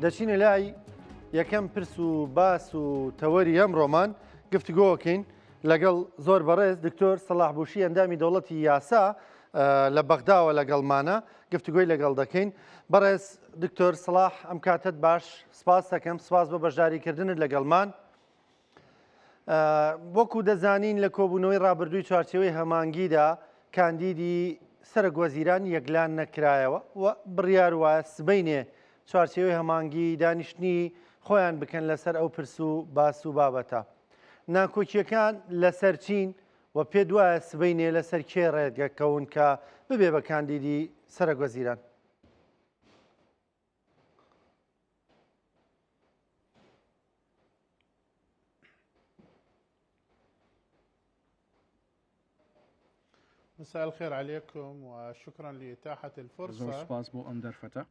دەچینە لای یەکەم پرس و باس و تەوەری ئەمڕۆمان گفتگۆکەین لەگەڵ زۆر بەڕێز دکتۆر سەڵاح بوشی ئەندامی دەوڵەتی یاسا لە بەغداوە لەگەڵمانە گفتگۆی لەگەڵ دەکەین. بەڕێز دکتۆر سەڵاح ئەم کاتت باش سپاس دەکەم سپاس بۆ بەشداریکردنت لەگەڵمان. وەکو دەزانین لە کۆبوونەوەی ڕابردووی چوارچێوەی هەمانگیدا کاندیدی سەرەک وەزیران یەکلان نەکرایەوە و بڕیار وایە سبەینێ چوارچێوەی هەمانگی دانیشتنی خۆیان بکەن لەسەر ئەو پرس و باس و بابەتە. ناکۆکییەکان لەسەر چین و پێت وایە سبەینێ لەسەر کێ ڕێکدەکەون کە ببێ بە کاندیدی سەرەک وەزیران؟ مساء الخير عليكم وشكرا لإتاحة الفرصة زۆر سپاس بۆ ئەم دەرفەتە.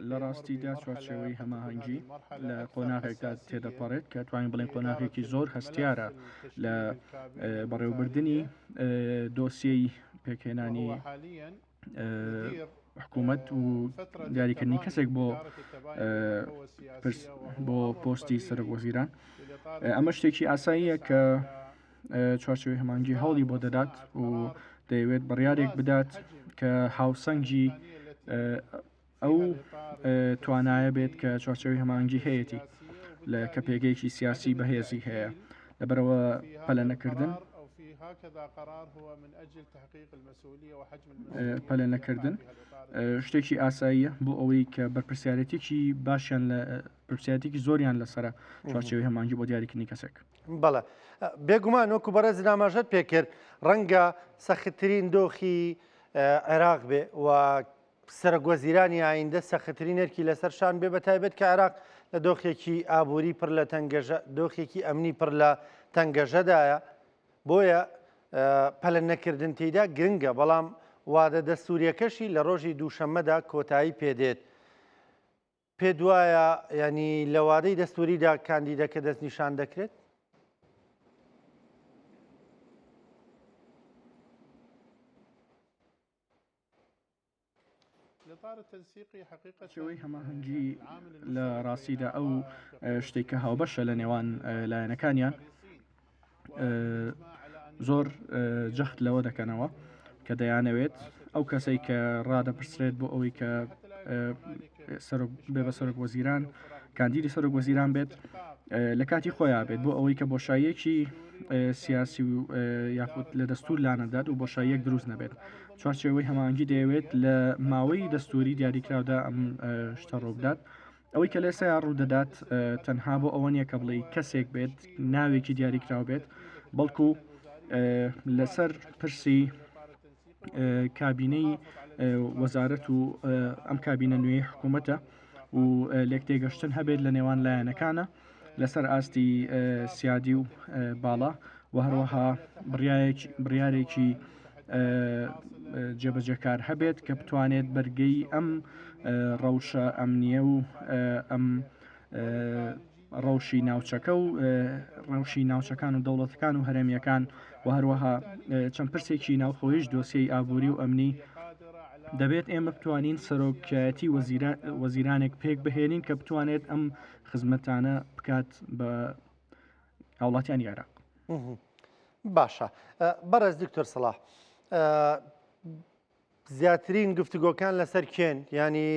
لە ڕاستیدا چوارچێوەی هەماهەنگی لە قۆناغێکدا تێدەپەڕێت کە توانین بڵێن قۆناغێکی زۆر هەستیارە لە بەڕێوەبردنی دۆسیەی پێکهێنانی حکوومەت و دیاریکردنی کەسێک بۆ بۆ پۆستی سەرۆک وەزیران ئەمە شتێکی ئاساییە کە چوارچێوەی هەمانگی هەوڵی بۆ دەدات و دەیەوێت بڕیارێک بدات کە هاوسەنگی ئەو توانایە بێت کە چوارچێوەی هەمانگی هەیەی لە کە پێگەیەکی سیاسی بەهێزی هەیە لەبەرەوە پەلە نەکردن پەلە نەکردن شتێکی ئاساییە بۆ ئەوەی کە بەرپرسیارەتێکی باشیان لە پرسیارێکی زۆریان لەسرە چوارچێوەی هەمانگی بۆ دیاریکردنی کەسێک. بەڵێ بێگومان وەکو بەڕێز ئاماژەت پێکرد ڕەنگە سەختترین دۆخی عێراق بێ و سەرۆک وەزیرانی ئایندە سەختترین ئەرکی لەسەر شان بێ بە تایبەت کە عێراق لە دۆخێکی ئابووری پڕ لە تەنگەژە دۆخێکی ئەمنی پڕ لە تەنگەژەدایە بۆیە پەلە نەکردن تێیدا گرنگە بەڵام وادە دەستوریەکەشی لە ڕۆژی دووشەممەدا کۆتایی پێدێت. پێت وایە یانی لە وادەی دەستوریدا کاندیدەکە دەستنیشان دەکرێت؟ چێوەی هەماهەنگی لە ڕاستیدا ئەو شتێک کە هاوبەشە لە نێوان لایەنەکانیان زۆر جەخت لەوە دەکەنەوە کە دەیانەوێت ئەو کەسەی کە ڕادەپرسرێت بۆ ئەوەی کە سەرۆک بێ بە سەرۆک وەزیران کاندیدی سەرۆک وەزیران بێت لە کاتی خۆیان بێت بۆ ئەوەی کە بۆشاییەکی سیاسی و یاخود لە دەستور لانەدات و بۆشاییەک دروست نەبێت چوارچێوەی هەمانگی دەیەوێت لە ماوەی دەستوری دیاریکراودا ئەم شتە ڕووبدات ئەوەی کە لە ئێستایا ڕوودەدات تەنها بۆ ئەوە نییە کە بڵێ کەسێک بێت ناوێکی دیاریکراو بێت بەڵکو لەسەر پرسی کابینەی وەزارەت و ئەم کابینە نوێی حکوومەتە و لێک تێگەشتن هەبێت لە نێوان لایەنەکانە لەسەر ئاستی سیادی و باڵا و هەروەها بڕیارێکی جێبەجێکار هەبێت کە بتوانێت بەرگەی ئەم ڕەوشە ئەمنیە و ئەم ڕەوشی ناوچەکە و ڕەوشی ناوچەکان و دەوڵەتەکان و هەرێمیەکان و هەروەها چەند پرسێکی ناوخۆیش دۆسیەی ئابووری و ئەمنی دەبێت ئێمە بتوانین سەرۆکایەتی وەزیرانێک پێک بهێنین کە بتوانێت ئەم خزمەتانە بکات بە هاوڵاتیانی عێراق. باشە بەڕێز دکتۆر سەڵاح زیاترین گفتوگۆکان لەسەر کێن ینی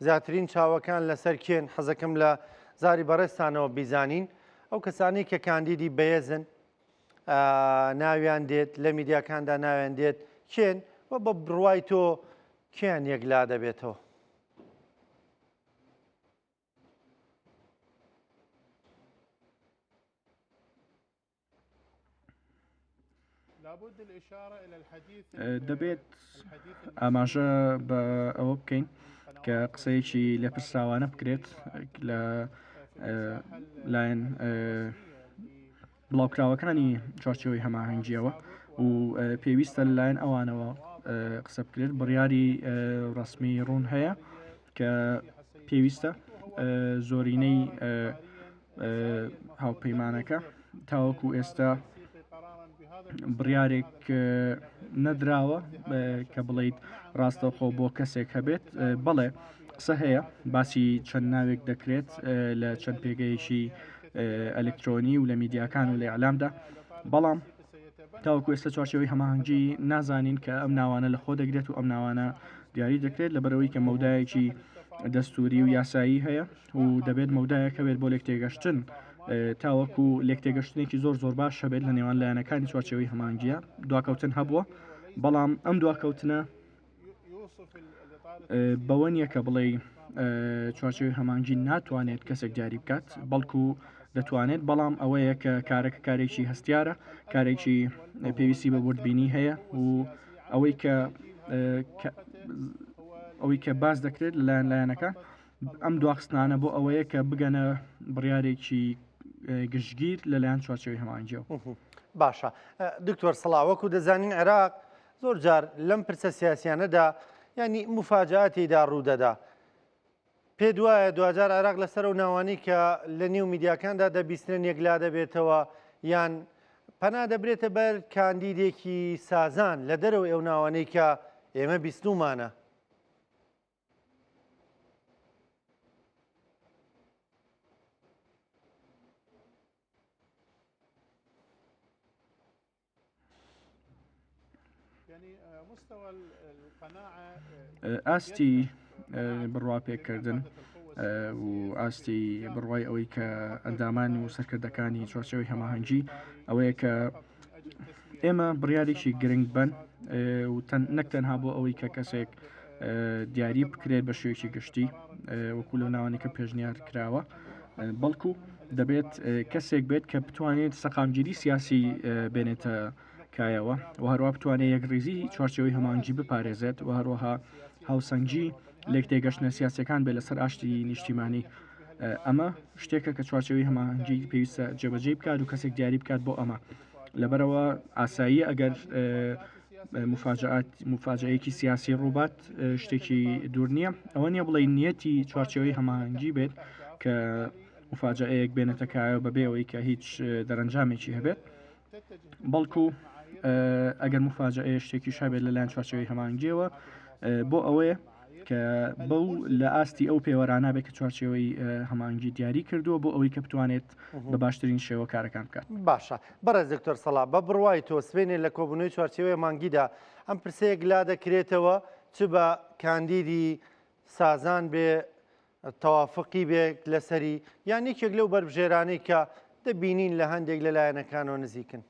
زیاترین چاوەکان لەسەر کێن حەزەکەم لە زاری بەڕێزتانەوە بیزانین ئەو کەسانی کە کاندیدی بەێزن ناویان دێت لە میدیاکاندا ناویان دێت کێن و بە بڕوای تۆ کێن یەکلا دەبێتەوە؟ دەبێت ئاماژە بە ئەوە بکەین کە قسەیەکی لێپرسراوانە بکرێت لە لایەن بڵاوکراوەکانی چوارچێوەی هەماهەنگیەوە و پێویستە لەلایەن ئەوانەوە قسە بکرێت بڕیاری ڕسمی ڕوون هەیە کە پێویستە زۆرینەی هاوپەیمانەکە تاوەکو ئێستا بڕیارێک نەدراوە کە بڵیت ڕاستەوخۆ بۆ کەسێک هەبێت بەڵێ قسە هەیە باسی چەند ناوێک دەکرێت لە چەند پێگەیەکی ئەلکترۆنی و لە میدیاکان و لە ئیعلامدا بەڵام تاوەکو ئێستا چوارچێوەی هەماهەنگی نازانین کە ئەم ناوانە لە خۆ دەگرێت و ئەم ناوانە دیاری دەکرێت لەبەرەوەی کە مەودایەکی دەستوری و یاسایی هەیە و دەبێت مەودایەک هەبێت بۆ لێکتێگەشتن تاوەکو لێکتێگەشتنێکی زۆر زۆر باش هەبێت لە نێوان لایەنەکانی چوارچێوەی هەمانگیە دواکەوتن هەبووە بەڵام ئەم دواکەوتنە بەوە نییە کە بڵێ چوارچێوەی هەمانگی ناتوانێت کەسێک دیاری بکات بەڵکو دەتوانێت بەڵام ئەوەیە کە کارەکە کارێکی هەستیارە کارێکی پێویستی بە وردبینی هەیە و ئەوەی کە ئەوەی کە باس دەکرێت لەلایەن لایەنەکە ئەم دواخستنانە بۆ ئەوەیە کە بگەنە بڕیارێکی گشتگیر لەلایەن چوارچێوەی هەماهەنگیەوە. باشە دکتۆر سڵا وەکو دەزانین عێراق زۆر جار لەم پرسە سیاسیانەدا ینی مفاجات تێدا ڕوودەدا پێ دوایە دواجار عێراق لەسەر و ناوانی کە لە نێو میدیاکاندا دەبیسترن یەکلا دەبێتەوە یان پەنا دەبرێتە بەر کاندیدێکی سازان لە دەرەوەی ئەو ناوانەی کە ئێمە بیستومانە. ئاستی بڕوا پێکردن و ئاستی بڕوای ئەوەی کە ئەندامان و سەرکردەکانی چوارچێوەی هەماهەنگی ئەوەیە کە ئێمە بڕیارێکی گرنگ بن و نەک تەنها بۆ ئەوەی کە کەسێک دیاری بکرێت بە شێوەیەکی گشتی وەکو لەو ناوانەی کە پێشنیار کراوە بەڵکو دەبێت کەسێک بێت کە بتوانێت سەقامگیری سیاسی بێنێتە کایەوە و هەروە بتوانێت یەکڕیزی چوارچەوەی هەمانگی بپارێزێت و هەروەها هاوسەنگی لێکتێگەشتنە سیاسەکان بێ لەسەر ئاشتی نیشتیمانی ئەمە شتێکە کە چوارچەوەی هەماهەنگی پێویستە جێبەجێ بکات و کەسێک دیاری بکات بۆ ئەمە لەبەرەوە ئاسایی ئەگەر مفاجات مفاجەیەکی سیاسی ڕووبات شتێکی دوور نییە ئەوە نییە بڵێ نیەتی چوارچەوەی هەماهەنگی بێت کە مفاجەیەک بێنێتە کایەوە بەبێ ئەوەی کە هیچ دەرەنجامێکی هەبێت بەڵکو ئەگەر مفاجەیە شتێکیش هەبێت لەلایەن چوارچێوەی هەماهەنگیەوە بۆ ئەوەیە کە بەو لە ئاستی ئەو پێوەرانە بێت کە چوارچێوەی هەماهەنگی دیاری کردووە بۆ ئەوەی کە بتوانێت بە باشترین شێوە کارەکان بکات. باشە بەڕێز دکتۆر سەڵا بە بڕوای تۆ سبەینێ لە کۆبوونەوەی چوارچێوەی مانگیدا ئەم پرسەیەک لا دەکرێتەوە چ بە کاندیدی سازان بێ تەوافقی بێت لەسەری یان یەکێک لەو بەربژێرانەی کە دەبینین لە هەندێک لە لایەنەکانەوە نزیکن؟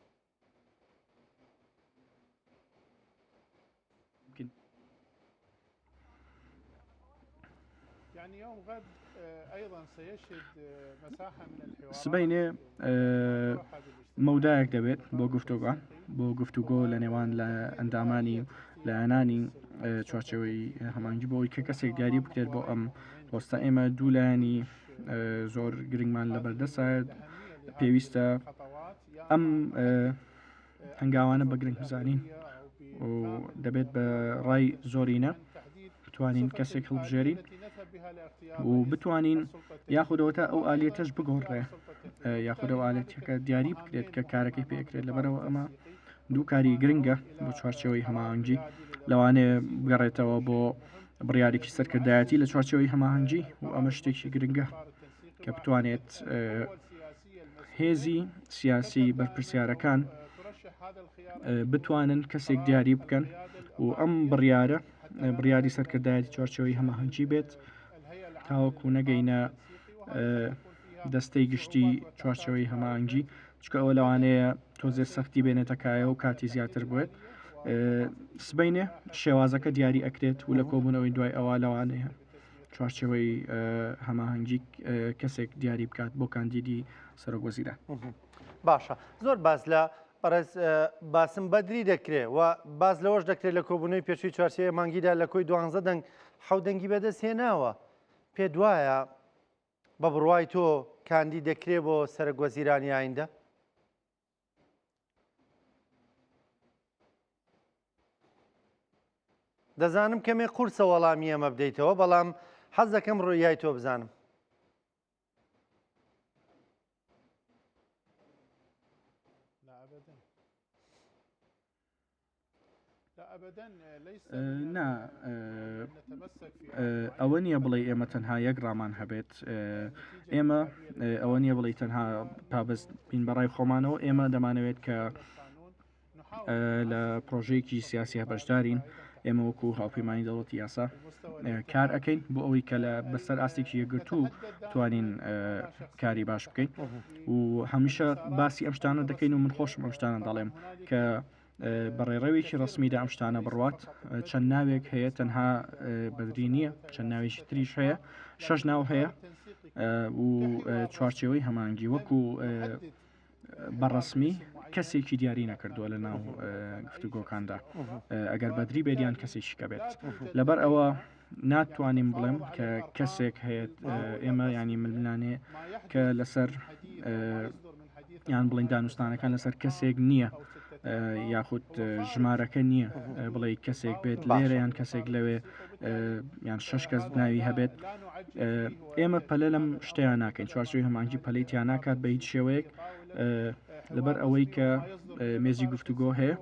سبەینێ مەودایەک دەبێت بۆ گفتوگۆ بۆ گفتوگۆ لە نێوان لە ئەندامانی لایەنانی چوارچێوەی هەمانگی بۆ ئەوی کە کەسێک دیاری بکرێت بۆ ئەم پۆستە ئێمە دوو لایەنی زۆر گرنگمان لە بەردەسە پێویستە ئەم هەنگاوانە بە گرنگ بزانین و دەبێت بە ڕای زۆرینە بتوانین کەسێک هەڵبژێرین و بتوانین یاخودەوەتا ئەو ئالیەتەش بگۆڕێ یاخود ئەو ئالەتەکە دیاری بکرێت کە کارەکەی پێکرێت لەبەرەوە ئەمە دوو کاری گرنگە بۆ چوارچێوەی هەماهەنگی لەوانەیە بگەڕێتەوە بۆ بڕیارێکی سەرکردایەتی لە چوارچێوەی هەماهەنگی و ئەمە شتێکی گرنگە کە بتوانێت هێزی سیاسی بەرپرسیارەکان بتوانن کەسێک دیاری بکەن و ئەم بڕیارە بڕیاری سەرکردایەتی چوارچێوەی هەماهەنگی بێت تاوەکو نەگەینە دەستەی گشتی چوارچەوەی هەماهەنگی چکە ئەوە لەوانەیە تۆزێ سەختی بێنێتە کایە و کاتی زیاتر بێت سبینێ شێوازەکە دیاری ئەکرێت و لە کۆبوونەوەی دوای ئەوە لەوانەیە چوارچێوەی هەماهەنگی کەسێک دیاری بکات بۆ کاندیدی سەرۆک وەزیران. باشە زۆر باس لە بەڕێز باسم بەدری دەکرێ و باس لەوەش دەکرێت لە کۆبوونەوەی پێشووی چوارچێوەی مانگیدا لە کۆی دوانزە دەنگ حەوت دەنگی بەدەست هێناوە پێت وایە بە بڕوای تۆ کاندید دەکرێ بۆ سەرەک وەزیرانی ئایندە؟ دەزانم کەمێک قورسە وەڵامی ئەمە بدەیتەوە بەڵام حەز دەکەم ڕوئیای تۆ بزانم. نا ئەوە نییە بڵێ ئێمە تەنها یەک ڕامان هەبێت ئێمە ئەوە نییە بڵێ تەنها پابەست بین بەڕای خۆمانەوە ئێمە دەمانەوێت کە لە پرۆژەیەکی سیاسی بەشدارین ئێمە وەکو هاوپەیمانی دەوڵەتی یاسا کار ئەەکەین بۆ ئەوەی کە لە بەسەر ئاستێکی یەکگرتوو توانین کاری باش بکەین و هەمیشە باسی ئەم شتانە دەکەین و من خۆشم ئەم شتانە دەڵێم کە بە ڕێڕەوێکی ڕسمیدا ئەم شتانە بڕوات چەند ناوێک هەیە تەنها بەدری نییە چەند ناوێکی تریش هەیە شەش ناو هەیە و چوارچێوەی هەمانگی وەکو بە ڕسمی کەسێکی دیاری نەکردووە لە ناو گفتوگۆکاندا ئەگەر بەدری بێت یان کەسێکی کە بێت لەبەر ئەوە ناتوانین بڵێم کە کەسێک هەیە ئێمە ینی ململانێ کە لەسەر یان بڵین دانوستانەکان لەسەر کەسێک نییە یاخود ژمارەکە نییە بڵێ کەسێک بێت لێرە یان کەسێک لەوێ یان شش کەس ناوی هەبێت ئێمە پەلە لەم شتیان ناکەین چوارچوی هەمانگی پەلەی تیا ناکات بە هیچ شێوەیەک لەبەر ئەوەی کە مێزی گفتوگۆ هەیە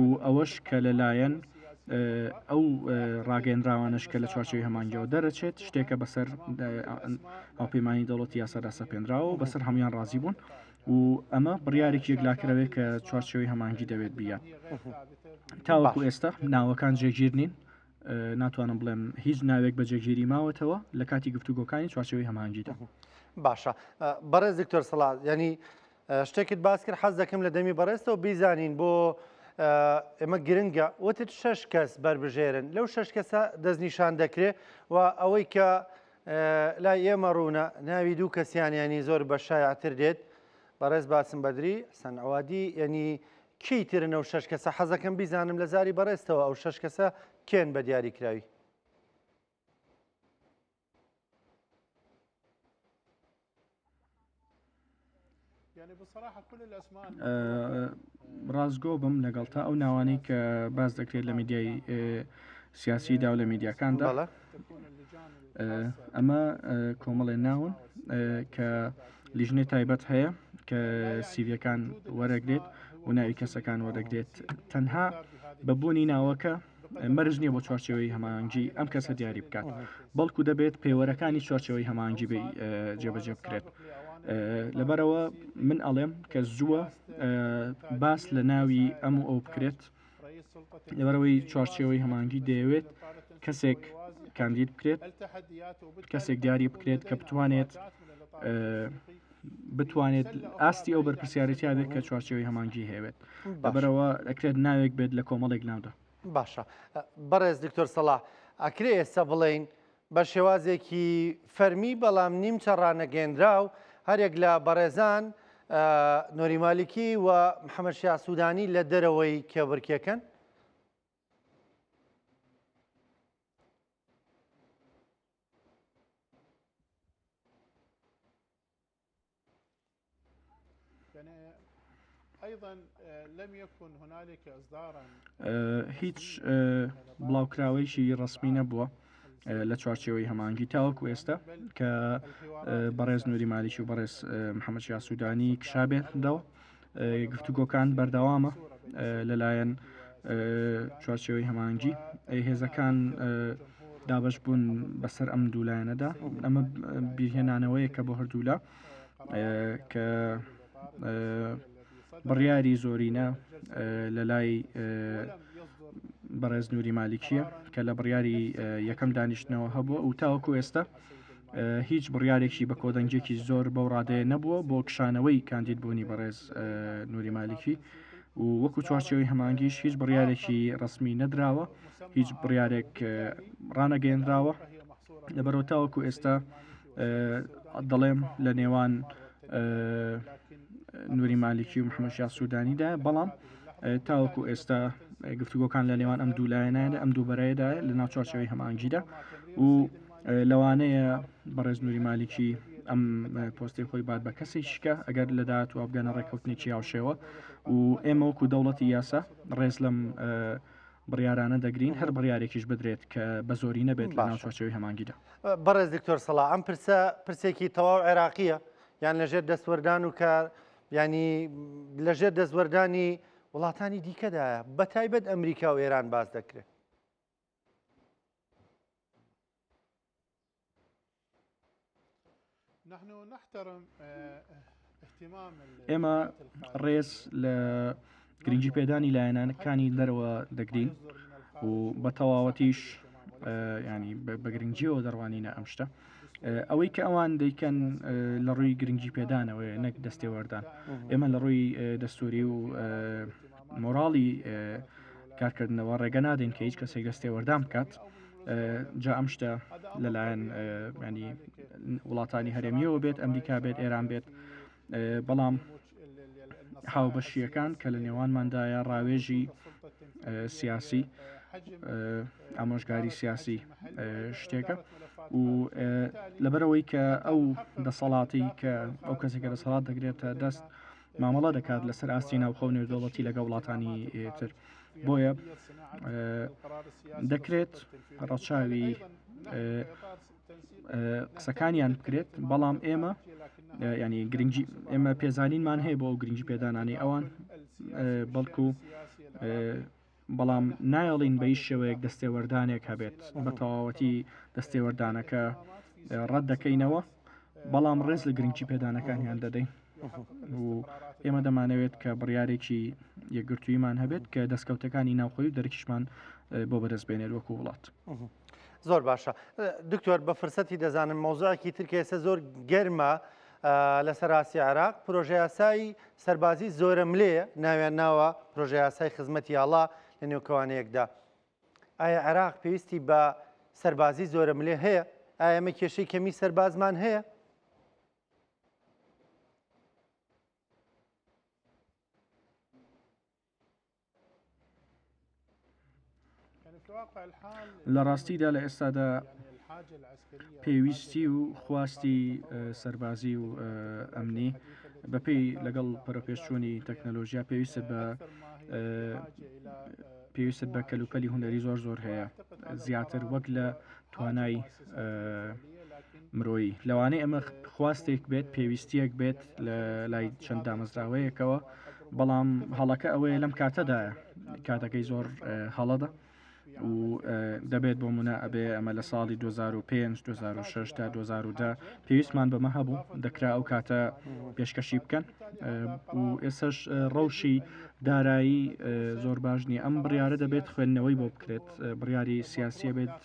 و ئەوەش کە لەلایەن ئەو ڕاگەندراوانش کە لە چوارچێوەی هەمانگیەوە دەرەچێت شتێکە بەسەر هاوپەیمانی دەوڵەتی یاسادا سەپێنراوە و بەسەر هەمویان ڕازی بوون و ئەمە بڕیارێکی یەکلاکەرەوەی کە چوارچێوەی هەمانگی دەوێت بیات تاوەکو ئێستا ناوەکان جێگیر نین ناتوانم بڵێم هیچ ناوێک بە جێگیری ماوەتەوە لە کاتی گفتوگۆکانی چوارچێوەی هەمانگیدا باشە بەڕێز دکتۆر سەڵا ینی شتێکت باس کرد حەز دەکەم لە دەمی بەڕێزتەوە بیزانین بۆ ئێمە گرنگە وتت شەش کەس بەربژێرن لەو شەش کەسە دەستنیشان دەکرێ و ئەوەی کە لای ئێمە ڕوونە ناوی دوو کەسیان ینی زۆر بە شایعتر دێت بەڕێز باسم بەدری سەنعوادی ینی کێی ترن ئەو شەش کەسە حەزەکەم بیزانم لە زاری بەڕێزتەوە ئەو شەش کەسە کێن بە دیاری کراوی؟ ڕاستگۆ بم لەگەڵ تا ئەو ناوانەی کە باس دەکرێت لە میدیای سیاسیدا و لە میدیاکاندا ئەمە کۆمەڵێ ناون کە لیژنەی تایبەت هەیە کە سیڤیەکان وەرەگرێت و ناوی کەسەکان وەرەگرێت تەنها بە بوونی ناوەکە مەرج نییە بۆ چوارچێوەی هەماهەنگی ئەم کەسە دیاری بکات بەڵکو دەبێت پێوەرەکانی چوارچێوەی هەماهەنگی بێ جێبەجێ بکرێت لەبەرەوە من ئەڵێم کە زووە باس لە ناوی ئەم و ئەو بکرێت لەبەرەوەی چوارچێوەی هەمانگی دەیەوێت کەسێک کاندید بکرێت کەسێک دیاری بکرێت کە بتوانێت بتوانێت ئاستی ئەو بەرپرسیارێتیا بێت کە چوارچێوەی هەمانگی هەیەێت بەبەرەوە ئەکرێت ناوێک بێت لە کۆمەڵێک ناودا. باشە بەڕێز دکتۆر سەڵاح ئەکرێ ئێستا بڵێین بە شێوازێکی فەرمی بەڵام نیمچە ڕانەگەیەنراو هەریەک لە بەڕێزان نۆری مالیکی و محەممەد شیاع سوودانی لە دەرەوەی کێبڕکێکەن؟ هیچ بڵاوکراوەیەکی ڕسمی نەبووە لە چوارچێوەی هەمانگی تاوەکو ئێستا کە بەڕێز نوری مالیکی و بەڕێز محەممەد یاسوودانی کشابێتەوە گفتوگۆکان بەردەوامە لەلایەن چوارچێوەی هەمانگی هێزەکان دابش بوون بەسەر ئەم دوولایەنەدا ئەمە بیرهێنانەوەیە کە بۆ هەردوولا کە بڕیاری زۆرینە لە لای بەڕێز نوری مالیکیە کە لە بڕیاری یەکەم دانیشتنەوە هەبووە و تاوەکو ئێستا هیچ بڕیارێکی بە کۆدەنگێکی زۆر بەو ڕادەیە نەبووە بۆ کشانەوەی کاندید بوونی بەڕێز نوری مالیکی و وەکو چوارچێوەی هەمانگیش هیچ بڕیارێکی ڕسمی نەدراوە هیچ بڕیارێک ڕانەگەیەنراوە لەبەرەوە تاوەکو ئێستا دەڵێم لە نێوان نوری مالیکی و محەممەد شیاع سوودانیدا بەڵام تاوەکو ئێستا گفتوگۆکان لە نێوان ئەم دوو لایەنە ئەم دوو بەرەیەدا لە ناو چوارچێوەی هەمانگیدا و لەوانەیە بەڕێز نوری مالیکی ئەم پۆستی خۆی بات بە کەسێک شکە ئەگەر لە داهاتوە بگەنە ڕێککەوتنێکی هاوشێوە و ئێمە وەکو دەوڵەتی یاسا ڕێز لەم بڕیارانە دەگرین هەر بڕیارێکیش بدرێت کە بە زۆری نەبێت لە ناو چوارچێوەی هەمانگیدا. بەڕێز دکتۆر سەڵاح ئەم پرسە پرسێکی تەواو عێراقییە یان لەژێر دەستوەردان و کار ینی لەژێر دەستوەردانی وڵاتانی دیکەدایە بە تایبەت ئەمریکا و ئێران باس دەکرێت. ئێمە ڕێز لە گرنگی پێدانی لایەنانەکانی دەرەوە دەگرین و بە تەواوەتیش ینی بە گرنگیەوە دەڕوانینە ئەم شتە ئەوەی کە ئەوان دەیکەن لە ڕووی گرنگی پێدانەوەی نەک دەستێوەردان ئێمە لە ڕووی دەستوری و مۆراڵی کارکردنەوە ڕێگە نادەین کە هیچ کەسێک دەستێوەردان بکات جا ئەم شتە لەلایەن ینی وڵاتانی هەرێمیەوە بێت ئەمریکا بێت ئێران بێت بەڵام هاوبەشیەکان کە لە نێوانماندایە ڕاوێژی سیاسی ئامۆژگاری سیاسی شتێکە و لەبەرەوەی کە ئەو دەسەڵاتی کە ئەو کەسێکە دەسەڵات دەگرێتە دەست مامەڵە دەکات لەسەر ئاستی ناوخۆ و نێودەوڵەتی لەگەڵ وڵاتانی تر بۆیە دەکرێت ڕەچاوی قسەکانیان بکرێت بەڵام ئێمە ینی گرنگی ئێمە پێزانینمان هەیە بۆ ئەو گرنگی پێدانانی ئەوان بەڵکو بەڵام نایەڵین بە هیچ شێوەیەک دەستێوەردانێک هەبێت، بە تەواوەتی دەستێوەردانەکە ڕەت دەکەینەوە، بەڵام ڕێز لە گرنگی پێدانەکانیان دەدەین و ئێمە دەمانەوێت کە بڕیارێکی یەکگرتوویمان هەبێت کە دەستکەوتەکانی ناوخۆی و دەرکیشمان بۆ بەدەست بێنێت وەکو وڵات. زۆر باشە دکتۆر بە فرسەتی دەزانم مەوزوعێکی تر کە ئێستا زۆر گەرمە لەسەر ئاستی عێراق پرۆژەیاسای سەربازی زۆرەملێیە ناویان ناوە پرۆژەیاسای خزمەتی ئاڵا لە نێو کەوانەیەکدا. ئایا عێراق پێویستی بە سەربازی زۆرەملێ هەیە؟ ئایا ئێمە کێشەی کەمی سەربازمان هەیە؟ لە ڕاستیدا لە ئێستادا پێویستی و خواستی سەربازی و ئەمنی بەپێی لەگەڵ پەرەپێشچوونی تەکنەلۆژیا پێویستت بە پێویستت بە کەلوپەلی هونەری زۆر زۆر هەیە زیاتر وەک لە توانای مرۆیی لەوانەیە ئەمە خواستێک بێت پێویستیەک بێت لە لای چەند دامەزراوەیەکەوە بەڵام هەڵەکە ئەوەیە لەم کاتەدایە کاتەکەی زۆر هەڵەدە و دەبێت بۆ منە ئەبێ ئەمە لە ساڵی 2005 2006 تا 2010 پێویستمان بەمە هەبوو دەکرا ئەو کاتە پێشکەشی بکەن و ئێسش ڕەوشی دارایی زۆر باش نییە ئەم بڕیارە دەبێت خوێندنەوەی بۆ بکرێت بڕیاری سیاسیە بێت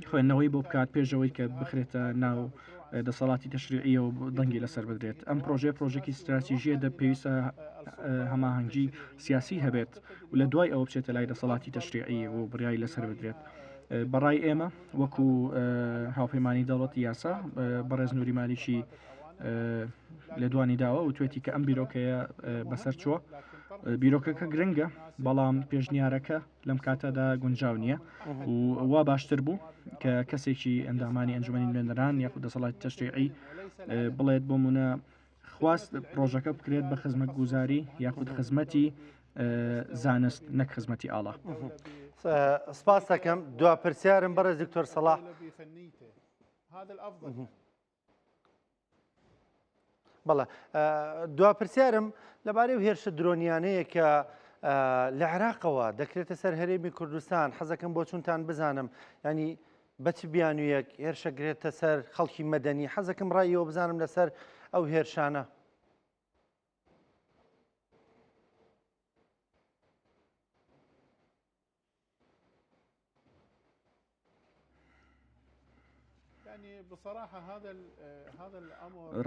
خوێندنەوەی بۆ بکات پێشەوەی کە بخرێتە ناو دەسەڵاتی تەشریعیەوە دەنگی لەسەر بدرێت ئەم پرۆژەیە پرۆژێکی ستراتیژیە دە پێویستە هەماهەنگی سیاسی هەبێت و لە دوای ئەوە بچێتە لای دەسەڵاتی تەشریعی و بڕیاری لەسەر بدرێت بەڕای ئێمە وەکو هاوپەیمانی دەوڵەتی یاسا بەڕێز نوری مالیکی لێدوانی داوە و توێتی کە ئەم بیرۆکەیە بەسەر چووە بیرۆکەکە گرنگە بەڵام پێشنیارەکە لەم کاتەدا گونجاو نییە و وا باشتر بوو کە کەسێکی ئەندامانی ئەنجومەنی نوێنەران یاخود دەسەڵاتی تەشریعی بڵێت بۆ منە خواست پرۆژەکە بکرێت بە خزمەت گوزاری یاخود خزمەتی زانست نەک خزمەتی ئاڵا. سپاس دەکەم دوا پرسیارم بەڕێز دکتۆر سەڵاح بەڵێ دوا پرسیارم لەبارەی و هێرشە درۆنیانەیە کە لە عێراقەوە دەکرێتە سەر هەرێمی کوردستان حەزەکەم بۆ چونتان بزانم ینی بە چ بیانوویەک هێرشە گرێتە سەر خەڵکی مەدەنی حەزەکەم ڕایەوە بزانم لەسەر ئەو هێرشانە.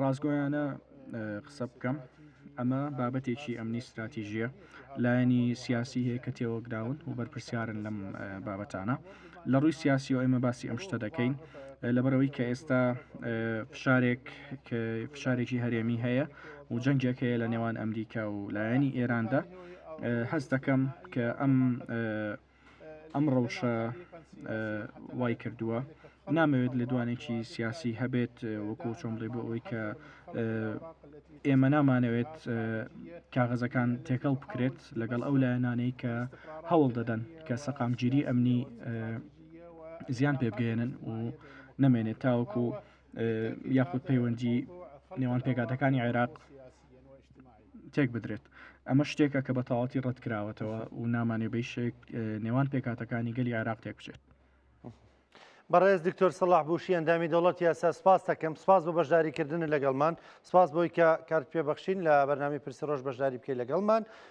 ڕاستگۆیانە قسە بکەم ئەمە بابەتێکی ئەمنی ستراتیژیە لایەنی سیاسی هەیە کە تێوەگراون و بەرپرسیارن لەم بابەتانە لە ڕووی سیاسی و ئێمە باسی ئەم شتە دەکەین لەبەرەوەی کە ئێستا فشارێک کە فشارێکی هەرێمی هەیە و جەنگێک هەیە لە نێوان ئەمریکا و لایەنی ئێراندا هەست دەکەم کە ئەم ئەم ڕەوشە وای کردووە نامەوێت لێدوانێکی سیاسی هەبێت وەکو چۆن بڵێ بۆ ئەوەی کە ئێمە نامانەوێت کاغەزەکان تێکەڵ بکرێت لەگەڵ ئەو لایەنانەی کە هەوڵ دەدەن کە سەقامگیری ئەمنی زیان پێبگەێنن و نەمێنێت تاوەکو یاخود پەیوەندی نێوان پێکاتەکانی عێراق تێک بدرێت. ئەمە شتێکە کە بە تەواوەتی ڕەتکراوەتەوە و نامانێ بە هیچ شێوەیەک نێوان پێکهاتەکانی گەلی عێراق تێکبچێت. بەڕێز دکتۆر سەڵاح بوشی ئەندامی دەوڵەتی یاسا سپاس دەکەم سپاس بۆ بەشداریکردن لەگەڵمان سپاس بۆی کە کارت پێبەخشین لە بەرنامی پرسی ڕۆژ بەشداری بکەیت لەگەڵمان.